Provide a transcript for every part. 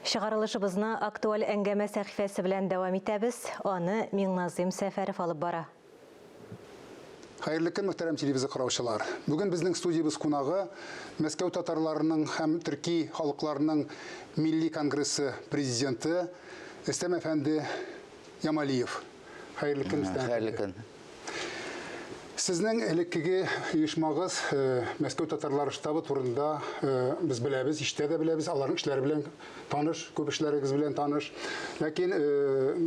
Чыгарылышыбызны актуаль әңгәмә сәхифәсе белән дәвам итәбез. Аны Миңназыйм Сәфәров алып бара. Хәерле көн, мөхтәрәм телевизор караучылар. Бүген безнең студиябез кунагы Мәскәү татарларының һәм төрки халыкларының милли конгрессы президенты Рөстәм әфәнде Ямалиев. Хәерле көн, Рөстәм. Хәерле көн. Сезнең элеккеге оешмагыз э, Мәскәү татарлары штабы турында э, без беләбез, ишетә дә беләбез, аларның эшләре белән таныш, күп эшләрегез белән таныш. Ләкин э,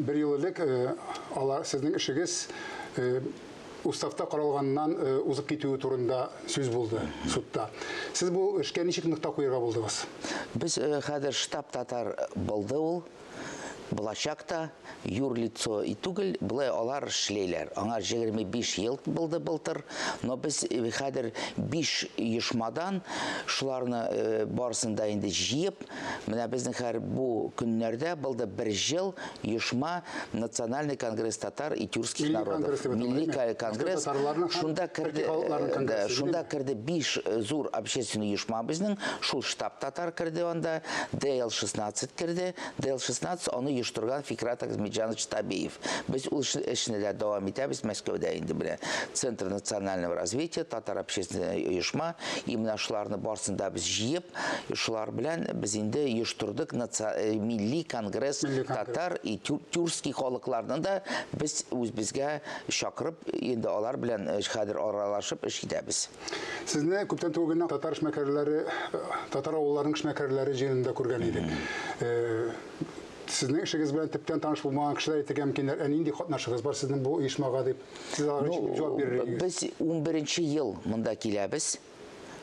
бер ел элек алар сезнең эшегез уставта каралганнан узып китүе турында сүз булды судта. Сез бу эшкә ничек нокта куярга булдыгыз? Без хәзер штаб татар булды ул. Булачак та, юрлицо и түгел, болай алар эшләйләр. Аңа 25 ел булды былтыр, но без хәзер 5 оешмадан шуларны барысын да инде җыеп, менә безнең хәзер бу көннәрдә булды бер ел оешма Национальный конгресс татар и тюркских народов. Милли конгресс. Шунда керде, шунда керде 5 зур общественный оешма безнең, шул штаб татар керде анда, ДЛ-16 керде, ДЛ-16 аны оештырган Фикрат Ахмеджанович Табеев. Без ул эшне дә дәвам итәбез Мәскәүдә инде менә. Центр национального развития, татар общественный оешма, и менә шуларны барысын да без җыеп, шулар белән без инде оештырдык милли конгресс татар и тюркский халыкларны да без үзебезгә чакырып, инде алар белән хәзер аралашып эш итәбез. Сезне күптән түгел генә татар эшмәкәрләре, татар авылларының эшмәкәрләре җыенында күргән идек. Сезнең эшегез белән төптән таныш булмаган кешеләр әйтергә мөмкиннәр, ә нинди катнашыгыз бар сезнең бу оешмага дип. Сез аларга ничек җавап бирер идегез? Без 11 ел монда киләбез.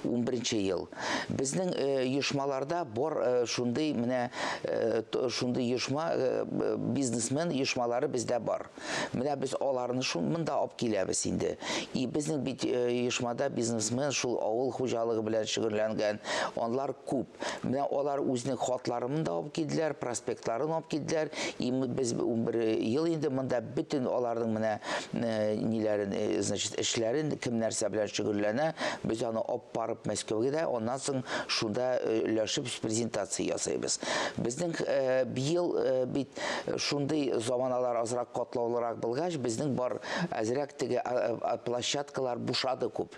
11 ел. Безнең оешмаларда бар шундый менә шундый оешма бизнесмен оешмалары бездә бар. Менә без аларны шул монда алып киләбез инде. И безнең бит оешмада бизнесмен шул авыл хуҗалыгы белән шөгыльләнгән, анлар күп. Менә алар үзенең хатларын монда алып килделәр, проспектларын алып килделәр. И без 11 ел инде монда бөтен аларның менә ниләрен, значит, эшләрен, кем нәрсә белән шөгыльләнә, без аны алып барып Мәскәүгә дә, аннан соң шунда өләшеп презентация ясыйбыз. Безнең быел бит Шундый заманалар азрак катлаулырак булгач, безнең бар әзрәк теге площадкалар бушады күп.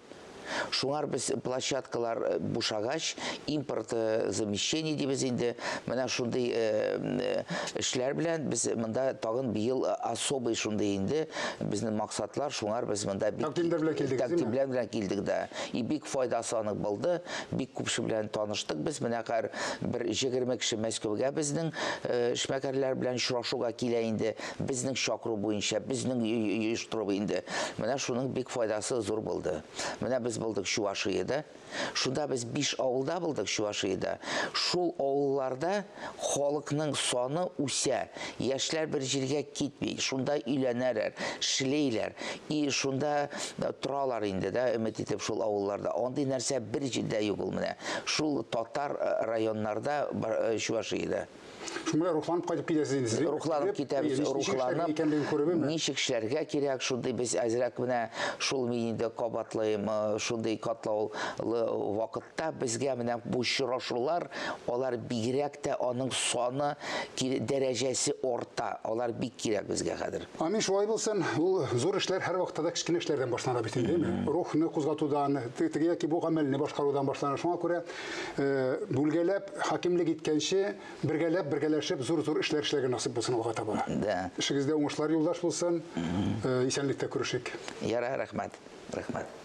Шуңар без площадкалар э, бушагач, импорт э, замещение дибез инде. Менә шундый э, эшләр белән без монда тагын быел особый шундый инде безнең максатлар, шуңар без монда бик тәкъдимнәр белән килдек. Тәкъдимнәр белән килдек дә. И бик файдасы аның булды. Бик күп кеше белән таныштык без. Менә хәзер бер 20 кеше Мәскәүгә безнең эшмәкәрләр белән очрашуга килә инде. Безнең чакыру буенча, безнең оештыру инде. Менә шуның бик файдасы зур булды. Менә без булдык Чувашиядә. Шунда без 5 авылда булдык Чувашиядә. Шул авылларда халыкның саны үсә. Яшьләр бер җиргә китми. Шунда өйләнәләр, эшләйләр. И шунда торалар инде дә, өмет итеп шул авылларда. Андый нәрсә бер җирдә юк ул менә. Шул татар районнарда, Чувашиядә. Шуңа рухланып кайтып китәсез инде сез. Рухланып китәбез, рухланып. Ничек эшләргә кирәк, шундый без әзрәк менә шул мин инде кабатлыйм, шундый катлаулы вакытта безгә менә бу очрашулар, алар бигрәк тә аның саны, дәрәҗәсе арта. Алар бик кирәк безгә хәзер. Амин, шулай булсын. Ул зур эшләр һәрвакытта да кечкенә эшләрдән башлана бит инде, әйеме? Рухны кузгатудан, теге яки бу гамәлне башкарудан башлана. Шуңа күрә бүлгәләп хакимлек иткәнче, бергәләп, бергәләшеп зур-зур эшләр эшләргә насыйп булсын алга таба. Да. Эшегездә уңышлар юлдаш булсын. Исәнлектә күрешик. Ярар, рәхмәт. Рәхмәт.